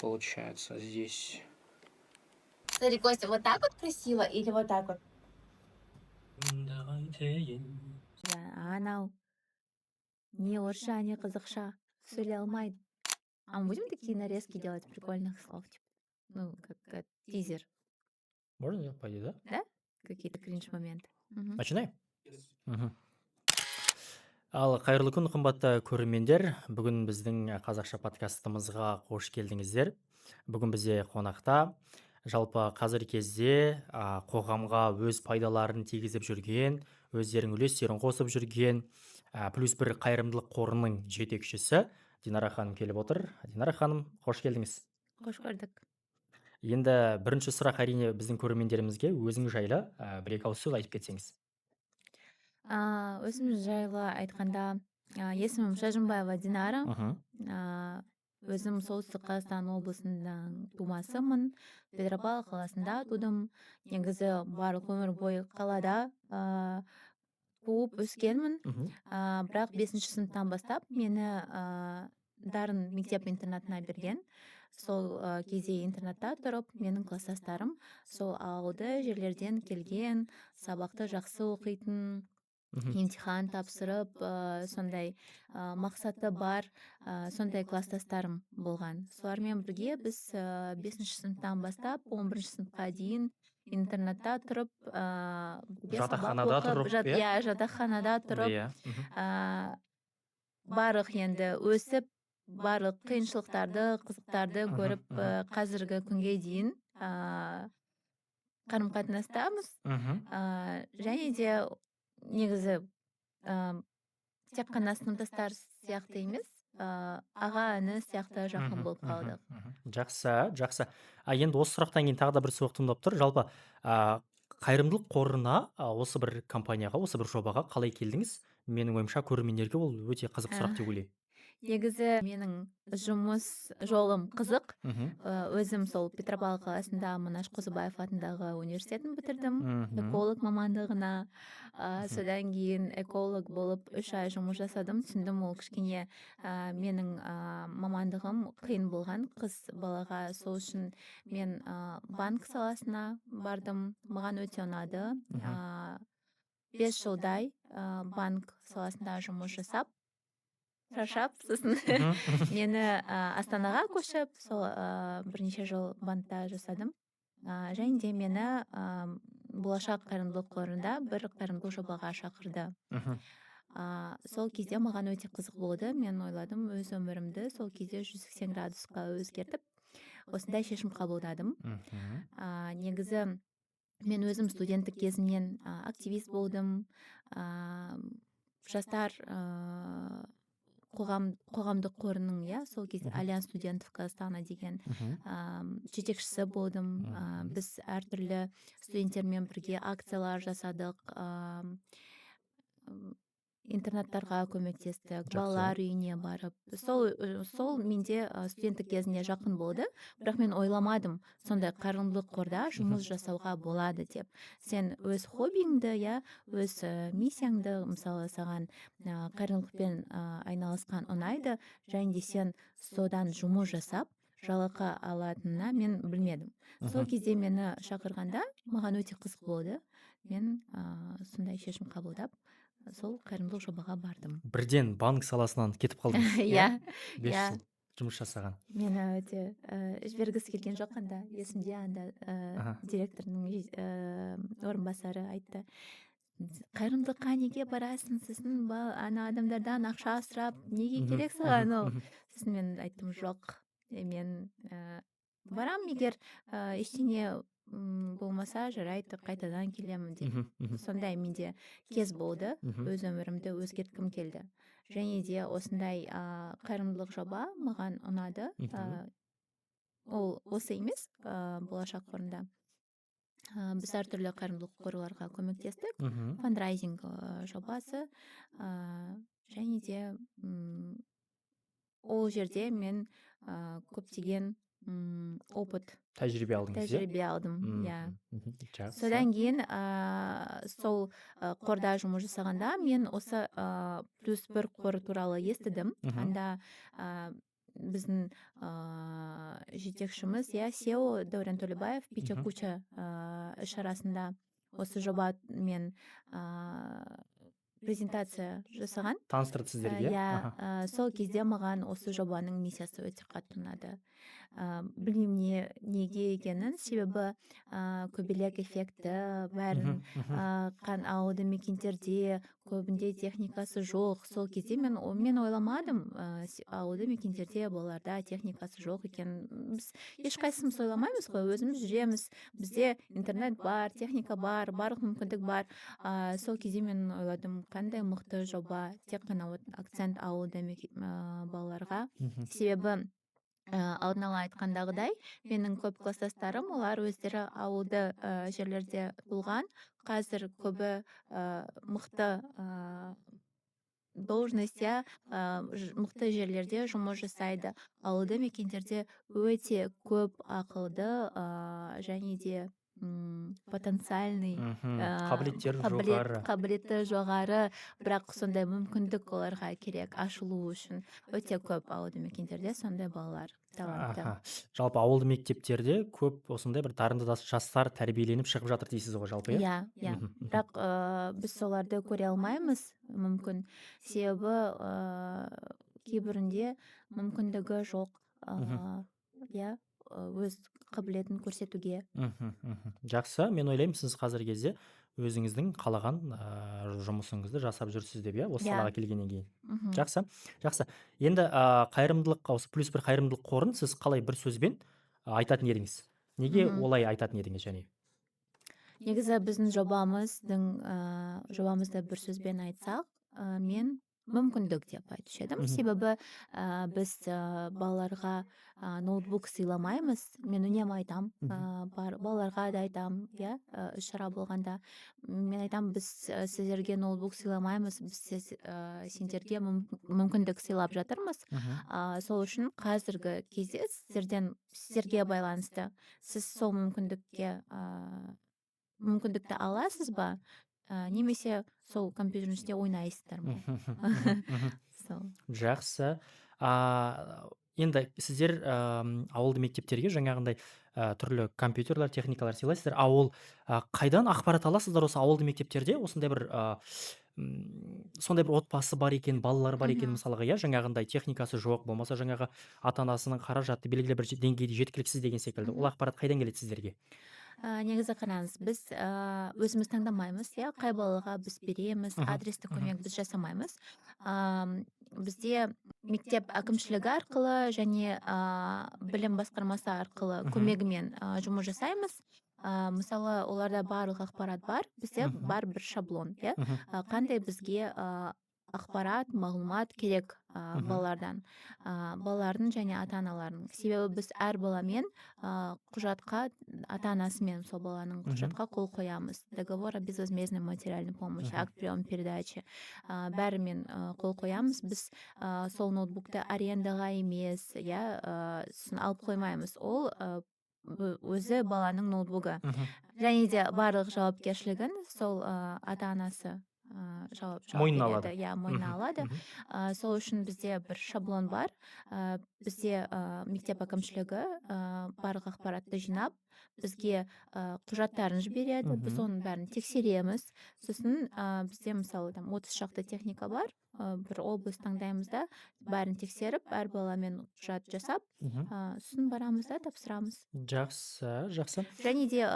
Получается, здесь. Смотри, Костя, вот так вот красиво или вот так вот? Давайте. Анау не орысша, не қазақша сөйлей алмайды. А мы будем такие нарезки делать прикольных слов, типа, ну, как тизер? Можно делать, по идее, да? Да? Какие-то кринж-моменты. Мгм. Начинаем? Мгм. Ал қайырлы күн, қымбатты көрермендер! Бүгін біздің қазақша подкастымызға қош келдіңіздер. Бүгін бізде қонақта жалпы қазіргі кезде қоғамға өз пайдаларын тигізіп жүрген, өздерінің үлестерін қосып жүрген «Плюс бір» қайырымдылық қорының жетекшісі Динара ханым келіп отыр. Динара ханым, қош келдіңіз! Қош көрдік! Енді бірінші сұрақ, әрине, біздің көрермендерімізге өзіңіз жайлы бір екі ауыз сөз айтып кетсеңіз. Өзім жайлы айтқанда, есімім Шәжімбаева Динара. Өзім Солтүстік Қазақстан облысының тумасымын, Петропавл қаласында тудым. Негізі барлық өмір бойы қалада туып өскенмін. Бірақ бесінші сыныптан бастап мені Дарын мектеп интернатына берген. Сол кезде интернатта тұрып, менің класстастарым сол ауылды жерлерден келген, сабақты жақсы оқитын, емтихан тапсырып, сондай мақсаты бар, сондай класстастарым болған. Солармен бірге біз бесінші сыныптан бастап 11-сыныпқа дейін интернатта тұрып, бірге сабақ Жатақханада оқып, тұрып, иә? Иә, жатақханада тұрып, иә мхм. Барлық енді өсіп, барлық қиыншылықтарды, қызықтарды көріп, қазіргі күнге дейін қарым қатынастамыз. Және де негізі тек қана сыныптастар сияқты емес, аға іні сияқты жақын болып қалдық. Жақсы, жақсы. А енді осы сұрақтан кейін тағы да бір сұрақ туындап тұр. Жалпы қайырымдылық қорына, осы бір компанияға, осы бір жобаға қалай келдіңіз? Менің ойымша, көрермендерге ол өте қызық сұрақ деп ойлаймын. Негізі менің жұмыс жолым қызық. Өзім сол Петропавл қаласында Манаш Қозыбаев атындағы университетін бітірдім, эколог мамандығына. Содан кейін эколог болып 3 ай жұмыс жасадым. Түсіндім, ол кішкене менің мамандығым қиын болған қыз балаға. Сол үшін мен банк саласына бардым. Маған өте ұнады. 5 жылдай банк саласында жұмыс жасап, шаршап, сосын мені Астанаға көшіп, сол бірнеше жыл банкта жасадым. Және де мені Болашақ қайырымдылық қорында бір қайырымдылық жобаға шақырды. Сол кезде маған өте қызық болды. Мен ойладым, өз өмірімді сол кезде 180 градусқа өзгертіп, осындай шешім қабылдадым. Негізі мен өзім студенттік кезімнен активист болдым. Жастар қоғамдық қорының, иә, сол кезде «Альянс студентов Казахстана» деген жетекшісі болдым. Біз әртүрлі студенттермен бірге акциялар жасадық, интернаттарға көмектестік, балалар үйіне барып. Сол менде студенттік кезімде жақын болды, бірақ мен ойламадым сондай қайырымдылық қорда жұмыс жасауға болады деп. Сен өз хоббиіңді, иә, өз миссияңды, мысалы, саған қайырымдылықпен айналысқан ұнайды және де сен содан жұмыс жасап жалақы алатынына мен білмедім. Сол кезде мені шақырғанда, маған өте қызық болды. Мен сондай шешім қабылдап, сол қайырымдылық жобаға бардым. Бірден банк саласынан кетіп қалдыңыз, Иә. 5 Иә. жыл жұмыс жасаған. Мені өте жібергісі келген жоқ анда. Есімде, анда директордың орынбасары айтты: «Қайырымдылыққа неге барасың? Сосын ана адамдардан ақша сұрап, неге керек саған ол?» Сосын мен айттым: «Жоқ, мен барамын, егер ештеңе болмаса, жарайды, қайтадан келемін», — деп. мхм, мхм. Сондай менде кез болды, өз өмірімді өзгерткім келді және де осындай қайырымдылық жоба маған ұнады. Ол осы емес, Болашақ қорында біз әртүрлі қайырымдылық қорларға көмектестік, фандрайзинг жобасы, және де ол жерде мен көптеген опыт, Тәжірибе алдыңыз, иә? тәжірибе алдым, иә. Жақсы. Содан кейін сол қорда жұмыс жасағанда, мен осы «Плюс бір» қоры туралы естідім. Анда Біздің жетекшіміз, иә, CEO Дәурен Төлебаев Пича Куча іс шарасында осы жобамен презентация жасаған. Таныстырды сіздерге. Иә, сол кезде маған осы жобаның миссиясы өте қатты ұнады. Білмеймін неге екенін, себебі көбелек эффекті бәрін қан ауылды мекендерде көбінде техникасы жоқ. Сол кезде мен ойламадым, ауылды мекендерде балаларда техникасы жоқ екенін. Біз ешқайсымыз ойламаймыз ғой, өзіміз жүреміз, бізде интернет бар, техника бар, барлық мүмкіндік бар. Сол кезде мен ойладым, қандай мықты жоба, тек қана вот акцент ауылды балаларға. Себебі алдын ала айтқандағыдай, менің көп класстастарым, олар өздері ауылды жерлерде туылған, қазір көбі мықты должность, иә, мықты жерлерде жұмыс жасайды. Ауылды мекендерде өте көп ақылды және де потенциальный Қабілеттері жоғары. Қабілеті жоғары, бірақ сондай мүмкіндік оларға керек ашылу үшін. Өте көп ауылды мекендерде сондай балалар талантты. Жалпы ауылды мектептерде көп осындай бір дарынды жастар тәрбиеленіп шығып жатыр дейсіз ғой жалпы, иә? Иә. Бірақ біз соларды көре алмаймыз мүмкін, себебі кейбірінде мүмкіндігі жоқ, иә, өз қабілетін көрсетуге. мхм мхм жақсы, мен ойлаймын, сіз қазіргі кезде өзіңіздің қалаған жұмысыңызды жасап жүрсіз деп, иә, осы салаға келгеннен кейін. Жақсы, енді қайырымдылыққа, осы «Плюс бір» қайырымдылық қорын сіз қалай бір сөзбен айтатын едіңіз? Неге олай айтатын едіңіз және? Негізі біздің жобамызды бір сөзбен айтсақ, мен мүмкіндік деп айтушы едім. Себебі біз балаларға ноутбук сыйламаймыз. Мен үнемі айтам, бар, балаларға да айтам, иә, іс шара болғанда мен айтам: біз сіздерге ноутбук сыйламаймыз, біз сендерге мүмкіндік сыйлап жатырмыз. Сол үшін қазіргі кезде сіздерге байланысты, сіз сол мүмкіндікті аласыз ба, немесе сол компьютердің ішінде ойнайсыздар ма? мхм, мхм. Сол. Жақсы. Енді сіздер ауылды мектептерге жаңағындай түрлі компьютерлер, техникалар сыйлайсыздар. А ол қайдан ақпарат аласыздар, осы ауылды мектептерде осындай бір сондай бір отбасы бар екен, балалар бар екен, мысалға, иә, жаңағындай техникасы жоқ, болмаса жаңағы ата анасының қаражаты белгілі бір деңгейде жеткіліксіз деген секілді. Ол ақпарат қайдан келеді сіздерге? Негізі қараңыз, біз өзіміз таңдамаймыз, иә, қай балаға біз береміз, адресті көмек біз жасамаймыз. Бізде мектеп әкімшілігі арқылы және білім басқармасы арқылы көмегімен жұмыс жасаймыз. Мысалы, оларда барлық ақпарат бар, бізде бар бір шаблон, иә, қандай бізге ақпарат, мағлұмат керек балалардан, балалардың және ата аналарының. Себебі біз әр баламен құжатқа, ата анасымен сол баланың құжатқа қол қоямыз: договор о безвозмездной материальной помощи, акт приема передачи, бәрімен қол қоямыз. Біз сол ноутбукты арендаға емес, иә, сосын алып қоймаймыз, ол өзі баланың ноутбугы. Және де барлық жауапкершілігін сол ата анасы жауап Мойнына береді, алады. иә, мойнына алады. Сол үшін бізде бір шаблон бар. Бізде мектеп әкімшілігі барлық ақпаратты жинап, бізге құжаттарын жібереді, біз оның бәрін тексереміз. Сосын бізде, мысалы, там 30 шақты техника бар, бір облыс таңдаймыз да, бәрін тексеріп, әр баламен құжат жасап, сосын барамыз да тапсырамыз. Жақсы. Және де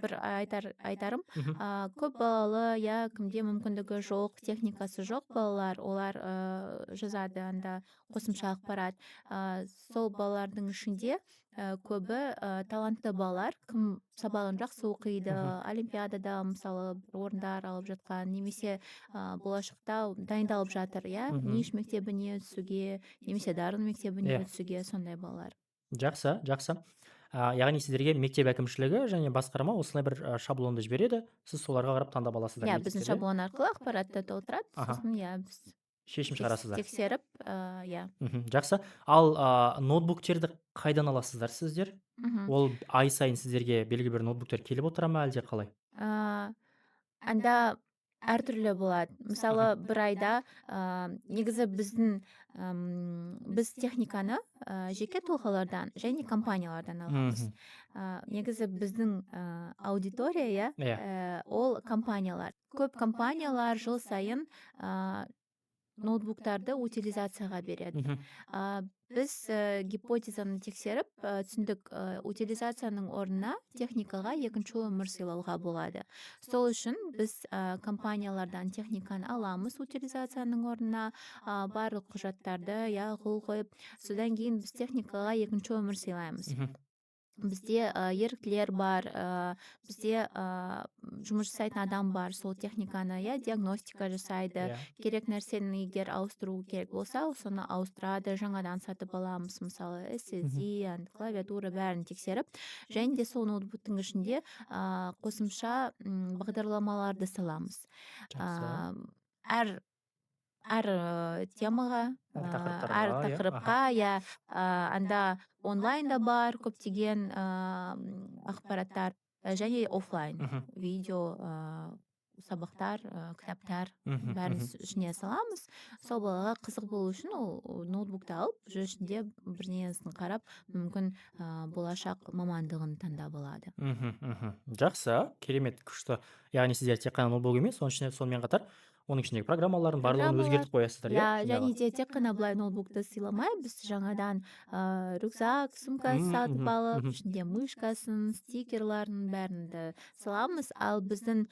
бір айтарым, көп балалы, иә, кімде мүмкіндігі жоқ, техникасы жоқ балалар, олар жазады анда қосымша ақпарат. Сол балалардың ішінде көбі талантты балалар, кім сабағын жақсы оқиды, олимпиадада, мысалы, бір орындар алып жатқан немесе болашақта дайындалып жатыр, иә, НИШ мектебіне түсуге немесе Дарын мектебіне түсуге, сондай балалар. Жақсы. Яғни сіздерге мектеп әкімшілігі және басқарма осылай бір шаблонды жібереді, сіз соларға қарап таңдап аласыздар Иә, біздің мектептерде. шаблон арқылы ақпаратты толтырады, сосын, иә, біз Шешім шығарасыздар. тексеріп, иә. Жақсы. Ал ноутбуктерді қайдан аласыздар сіздер? Ол ай сайын сіздерге белгілі бір ноутбуктер келіп отыра ма, әлде қалай? Анда Әртүрлі болады. Мысалы, бір айда, негізі біздің, біз техниканы, жеке тұлғалардан және компаниялардан аламыз. Негізі біздің, аудитория, иә, ол компаниялар. Көп компаниялар жыл сайын, ноутбуктарды утилизацияға береді. Біз, гипотезаны тексеріп, түсіндік, утилизацияның орнына техникаға екінші өмір сыйлауға болады. Сол үшін біз, компаниялардан техниканы аламыз утилизацияның орнына, барлық құжаттарды, иә, қол қойып, содан кейін біз техникаға екінші өмір сыйлаймыз. Бізде, еріктілер бар, бізде, жұмыс жасайтын адам бар, сол техниканы, иә, диагностика жасайды. Керек нәрсені егер ауыстыру керек болса, соны ауыстырады, жаңадан сатып аламыз, мысалы, SSD, клавиатура, бәрін тексеріп, және де сол ноутбуктың ішінде, қосымша, бағдарламаларды саламыз. Әр темаға, Әр әр тақырыптарға, иә. тақырыпқа, иә, анда онлайн да бар көптеген, ақпараттар, және офлайн видео, сабақтар, кітаптар, бәрін ішіне саламыз. Сол балаға қызық болу үшін ол ноутбукты алып, уже ішінде бірдеңесін қарап, мүмкін, болашақ мамандығын таңдап алады. Мхм, мхм. Жақсы, керемет, күшті. Яғни сіздер тек қана ноутбук емес, соның ішінде, сонымен қатар оның ішіндегі программалардың барлығын Программалар, өзгертіп қоясыздар, иә, иә, және жинағы? де тек қана былай ноутбукты сыйламай, біз жаңадан, рюкзак, сумка сатып алып, ішінде мышкасын, стикерларын бәрін де саламыз. Ал біздің,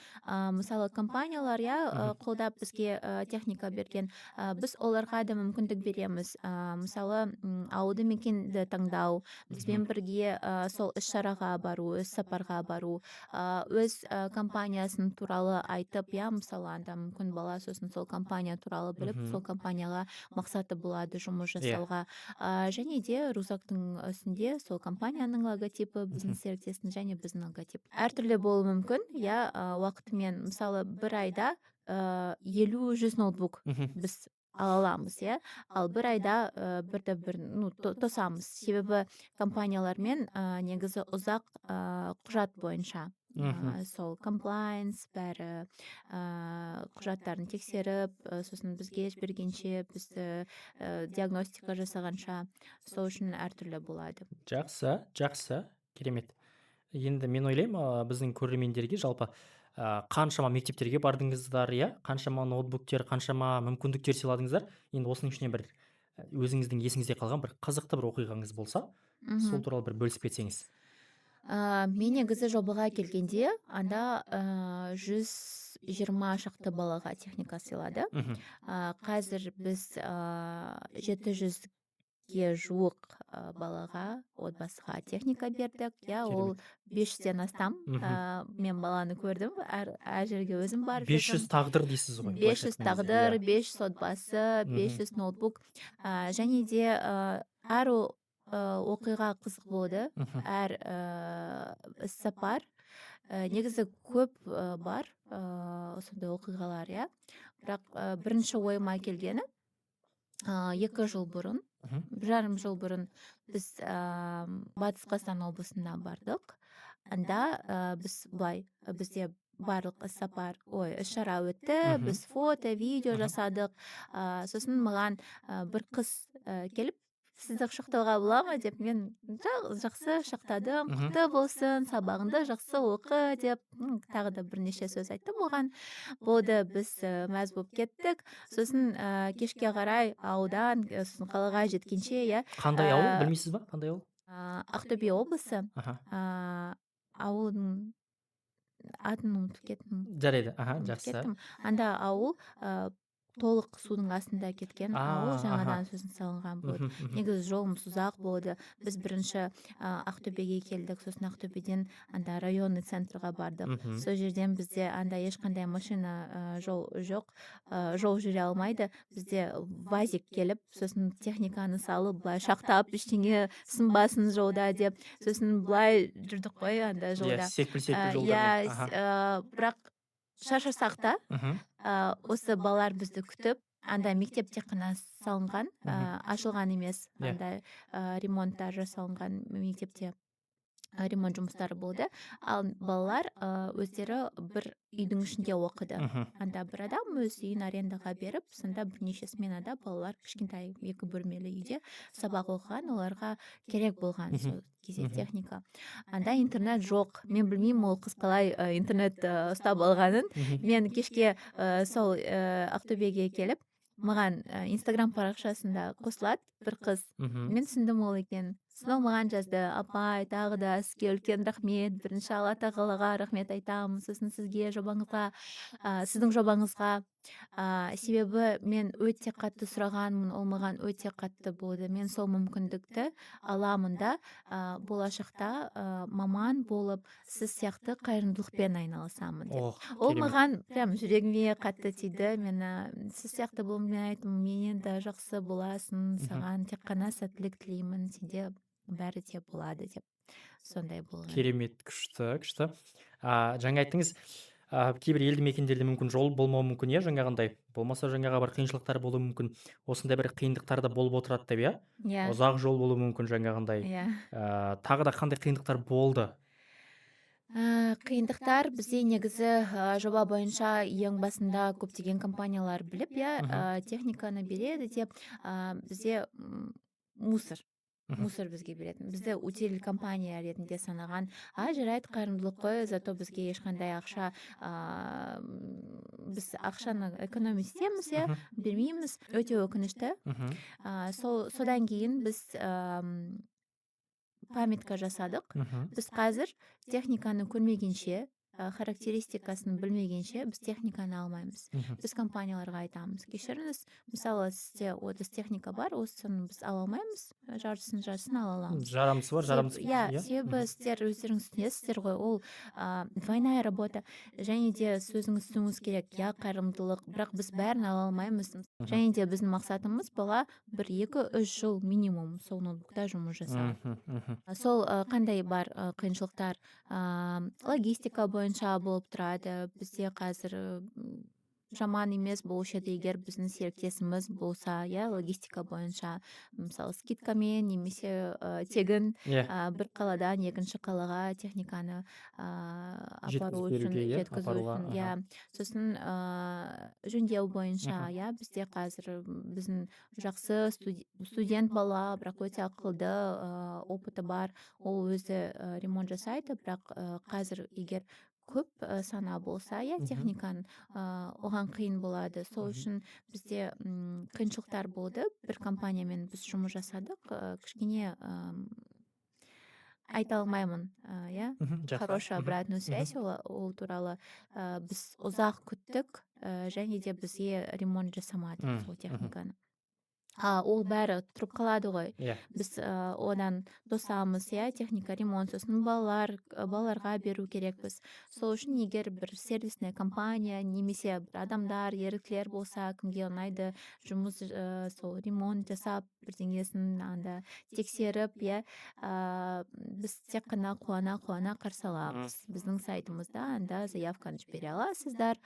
мысалы, компаниялар, иә, қолдап бізге, техника берген, біз оларға да мүмкіндік береміз. Мысалы, ауылды мекенді таңдау, бізбен бірге, сол іс-шараға бару, іс сапарға бару, өз, компаниясын туралы айтып, иә, мысалы, анда мүмкін бала сосын сол компания туралы біліп, сол компанияға мақсаты болады жұмыс жасауға. Және де рюкзактың үстінде сол компанияның логотипі, біздің серіктестің және біздің логотип. Әртүрлі болуы мүмкін, иә, уақытымен, мысалы, бір айда, 50-100 ноутбук біз ала аламыз, иә. Ал бір айда, бірді бір, ну, тосамыз. Себебі компаниялармен, негізі ұзақ, құжат бойынша, сол комплаенс бәрі, құжаттарын тексеріп, сосын бізге жібергенше, бізді, диагностика жасағанша, сол үшін әртүрлі болады. Жақсы, жақсы, керемет. Енді мен ойлаймын, біздің көрермендерге жалпы, қаншама мектептерге бардыңыздар, иә, қаншама ноутбуктер, қаншама мүмкіндіктер сыйладыңыздар. Енді осының ішінен бір өзіңіздің есіңізде қалған бір қызықты бір оқиғаңыз болса, сол туралы бір бөлісіп кетсеңіз. Мен негізі жобаға келгенде анда, 120 шақты балаға техника сыйлады. Қазір біз, 700-ге жуық, балаға, отбасыға техника бердік. Иә, ол 500-ден астам. Мен баланы көрдім, әр жерге өзім барып 500 жүрдім. Тағдыр дейсіз ғой, былайша 500 айтқан кезде, тағдыр, иә. 500 отбасы, 500 ноутбук. Және де, әр оқиға қызық болды. Әр, іссапар. Негізі көп, бар, сондай оқиғалар, иә. Бірақ, бірінші ойыма келгені, 2 жыл бұрын, 1,5 жыл бұрын біз, Батыс Қазақстан облысына бардық. Анда, біз былай, бізде барлық іссапар, ой, іс-шара өтті, біз фото, видео жасадық. Сосын маған, бір қыз, келіп, сізді құшақтауға бола ма деп, мен жақсы құшақтадым, құтты болсын, сабағыңды жақсы оқы деп, тағы да бірнеше сөз айттым оған. Болды, біз, мәз болып кеттік. Сосын, кешке қарай ауылдан, сосын қалаға жеткенше, иә. Қандай ауыл, білмейсіз ба? Қандай ауыл? Ақтөбе облысы, ауылдың атын ұмытып кеттім. Жарайды, аха, Ұмытып жақсы. кеттім. Анда ауыл, толық судың астында кеткен ауыл, жаңадан сосын салынған болды. Мхм, мхм. Негізі жолымыз ұзақ болды. Біз бірінші, Ақтөбеге келдік, сосын Ақтөбеден анда районный центрға бардық. Сол жерден бізде анда ешқандай машина, жол жоқ, жол жүре алмайды. Бізде вазик келіп, сосын техниканы салып, былай шақтап, ештеңе сынбасын жолда деп, сосын былай жүрдік қой анда жолда. Иә, серпіл жолдармен. Иә, бірақ шаршасақ та, осы балалар бізді күтіп, анда мектеп тек қана салынған, ашылған емес, анда, ремонттар жасалынған мектепте. Ремонт жұмыстары болды. Ал балалар өздері бір үйдің ішінде оқыды. Анда бір адам өз үйін арендаға беріп, сонда бірнеше сменада балалар кішкентай екі бөлмелі үйде сабақ оқыған, оларға керек болған сол кезде техника. Анда интернет жоқ. Мен білмеймін, ол қыз қалай интернет ұстап алғанын. Мен кешке сол Ақтөбеге келіп, маған Инстаграм парақшасында қосылады бір қыз. Мен түсіндім ол екенін. Сосын ол маған жазды: «Апай, тағы да сізге үлкен рахмет. Бірінші Алла тағалаға рахмет айтамын, сосын сізге, жобаңызға, сіздің жобаңызға. Себебі мен өте қатты сұрағанмын, ол маған өте қатты болды. Мен сол мүмкіндікті аламын да, болашақта маман болып, сіз сияқты қайырымдылықпен айналысамын», — деп. Ох, Ол керемет. маған прям жүрегіме қатты тиді. Мені сіз сияқты болғым, мен айттым: «Менен де жақсы боласың, саған тек қана сәттілік тілеймін, сенде бәрі де болады», — деп. Сондай болған. Керемет, күшті, күшті. Жаңа айттыңыз, кейбір елді мекендерде мүмкін жол болмауы мүмкін, иә, жаңағындай. Болмаса, жаңағы бір қиыншылықтар болуы мүмкін. Осындай бір қиындықтар да болып отырады деп, иә? Иә. Ұзақ жол болуы мүмкін жаңағындай. Иә. Тағы да қандай қиындықтар болды? Қиындықтар бізде негізі жоба бойынша ең басында көптеген компаниялар біліп, иә, техниканы береді деп, бізде мусор. Мусор бізге беретін. Бізді утиль компания ретінде санаған. А, жарайды, қайырымдылық қой, зато бізге ешқандай ақша, біз ақшаны экономить етеміз, иә, бермейміз. Өте өкінішті. Сол содан кейін біз памятка жасадық. Біз қазір техниканы көрмегенше, характеристикасын білмегенше, біз техниканы алмаймыз. Біз компанияларға айтамыз: «Кешіріңіз, мысалы, сізде 30 техника бар, осыны біз ала алмаймыз, жартысын, жартысын ала аламыз». Жарамдысы бар, жарамдысы, иә, иә? Себебі сіздер өздеріңіз түсінесіздер ғой, ол двойная работа. Және де сөзіңіз түсінуіңіз керек, иә, қайырымдылық, бірақ біз бәрін ала алмаймыз. Және де біздің мақсатымыз: бала бір 2-3 жыл минимум сол ноутбукта жұмыс жасау. Мхм, мхм. Сол қандай бар қиыншылықтар, логистика бойынша болып тұрады. Бізде қазір жаман емес болушы еді, егер біздің серіктесіміз болса, иә, логистика бойынша, мысалы, скидкамен немесе тегін бір қаладан екінші қалаға техниканы апару Жеткізіп үшін, беруге, иә, жеткізу апаруға, үшін, иә. Сосын жөндеу бойынша, иә, бізде қазір біздің жақсы студент бала, бірақ өте ақылды, опыты бар. Ол өзі ремонт жасайды, бірақ қазір егер көп сана болса, иә, техниканың, оған қиын болады. Сол үшін бізде қиыншылықтар болды. Бір компаниямен біз жұмыс жасадық, кішкене айта алмаймын, иә, Жақсы. хорошую обратную связь ол туралы. Біз ұзақ күттік, және де бізге ремонт жасамады сол техниканы. Ол бәрі тұрып қалады ғой. Біз одан тосамыз, иә, техника ремонт, сосын балаларға беру керекпіз. Сол үшін егер бір сервисная компания немесе бір адамдар, еріктілер болса, кімге ұнайды жұмыс, сол ремонт жасап, бірдеңесін анда тексеріп, иә, біз тек қана қуана-қуана қарсы аламыз. Біздің сайтымызда анда заявканы жібере аласыздар,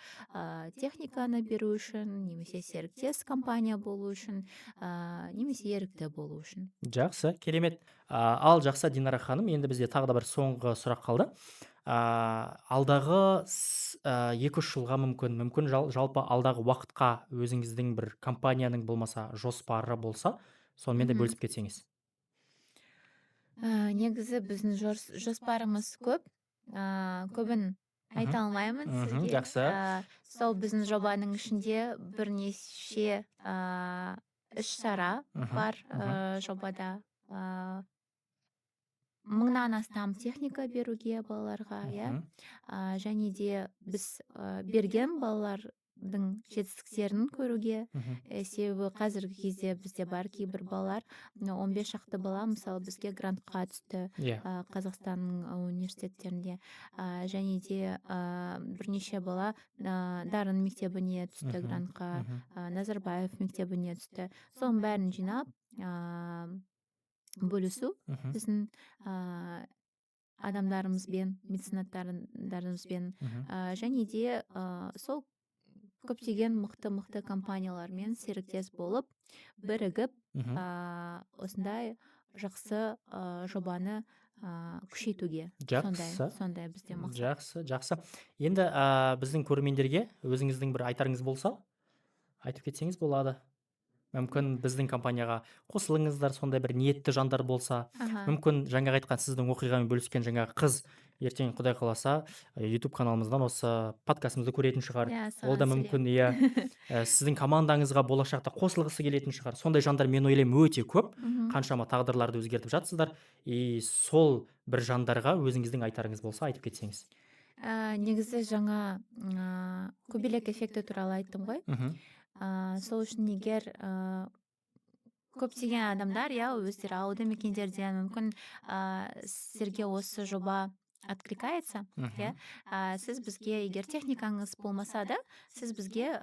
техниканы беру үшін немесе серіктес компания болу үшін, немесе ерікті болу үшін. Жақсы, керемет. Ал жақсы, Динара ханым, енді бізде тағы да бір соңғы сұрақ қалды. Алдағы 2-3 жылға мүмкін жалпы алдағы уақытқа өзіңіздің бір компанияның болмаса жоспары болса, сонымен де бөлісіп кетсеңіз. Негізі біздің жоспарымыз көп. Көбін айта алмаймын сізге. Жақсы. Сол біздің жобаның ішінде бірнеше іс-шара бар, жобада. 1000-нан астам техника беруге балаларға, иә. Және де біз берген балалардың жетістіктерін көруге. Себебі қазіргі кезде бізде бар кейбір балалар, 15 шақты бала, мысалы, бізге грантқа түсті, Қазақстанның университеттерінде. Және де бірнеше бала Дарын мектебіне түсті грантқа, Назарбаев мектебіне түсті. Соның бәрін жинап, бөлісу біздің адамдарымызбен, меценаттарымызбен, және де сол көптеген мықты-мықты компаниялармен серіктес болып, бірігіп, осындай жақсы жобаны күшейтуге. Сондай, Жақсы. сондай бізде мақсат. Жақсы, жақсы. Енді біздің көрермендерге өзіңіздің бір айтарыңыз болса, айтып кетсеңіз болады. Мүмкін, біздің компанияға қосылыңыздар, сондай бір ниетті жандар болса. Мүмкін, жаңағы айтқан, сіздің оқиғамен бөліскен жаңағы қыз ертең, құдай қаласа, YouTube каналымыздан осы подкастымызды көретін шығар. Иә, Ол да саған сәлем. мүмкін, иә, сіздің командаңызға болашақта қосылғысы келетін шығар. Сондай жандар, мен ойлаймын, өте көп. Қаншама тағдырларды өзгертіп жатсыздар. И сол бір жандарға өзіңіздің айтарыңыз болса, айтып кетсеңіз. Негізі жаңа көбелек эффекті туралы айттым ғой. Сол үшін егер көптеген адамдар, иә, өздері ауылды мекендерден, мүмкін, сіздерге осы жоба откликается, иә, сіз бізге, егер техникаңыз болмаса да, сіз бізге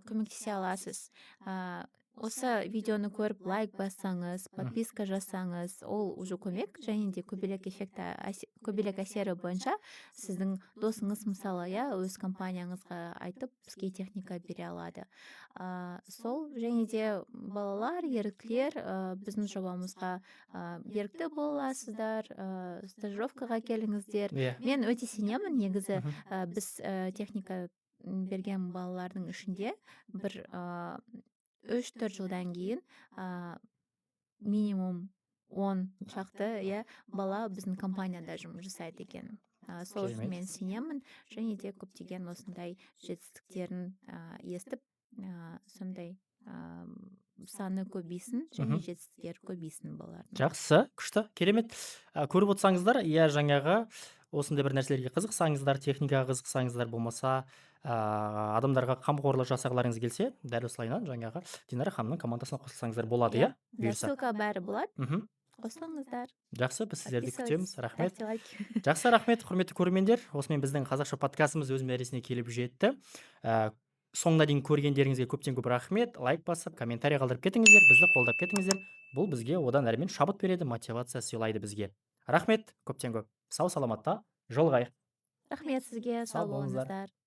көмектесе аласыз. Осы видеоны көріп, лайк бассаңыз, подписка жасаңыз, ол уже көмек. Және де көбелек эффекті, көбелек әсері бойынша сіздің досыңыз, мысалы, иә, өз компанияңызға айтып, бізге техника бере алады. Сол және де балалар, еріктілер, біздің жобамызға ерікті бола аласыздар, стажировкаға келіңіздер. Мен өте сенемін негізі, біз техника берген балалардың ішінде бір 3-4 жылдан кейін минимум 10 шақты, иә, бала біздің компанияда жұмыс жасайды екен. Сол үшін мен сенемін және де көптеген осындай жетістіктерін естіп, сондай саны көбейсін және жетістіктері көбейсін балалардың. Жақсы, күшті, керемет. Көріп отырсаңыздар, иә, жаңағы осындай бір нәрселерге қызықсаңыздар, техникаға қызықсаңыздар, болмаса адамдарға қамқорлық жасағыларыңыз келсе, дәл осылайынан жаңағы Динара ханымның командасына қосылсаңыздар болады, Иә, иә, бұйырса. Ссылка бәрі болады. Қосылыңыздар. Жақсы, біз сіздерді Подписывайтесь, күтеміз. Рахмет. ставьте лайки. Жақсы, рахмет, құрметті көрермендер. Осымен біздің қазақша подкастымыз өз мәресіне келіп жетті. Соңына дейін көргендеріңізге көптен көп рахмет. Лайк басып, комментарий қалдырып кетіңіздер, бізді қолдап кетіңіздер. Бұл бізге одан әрмен шабыт береді, мотивация сыйлайды бізге. Рахмет көптен көп. Сау саламатта жолығайық. Рахмет сізге, Сау сау болыңыздар. болыңыздар.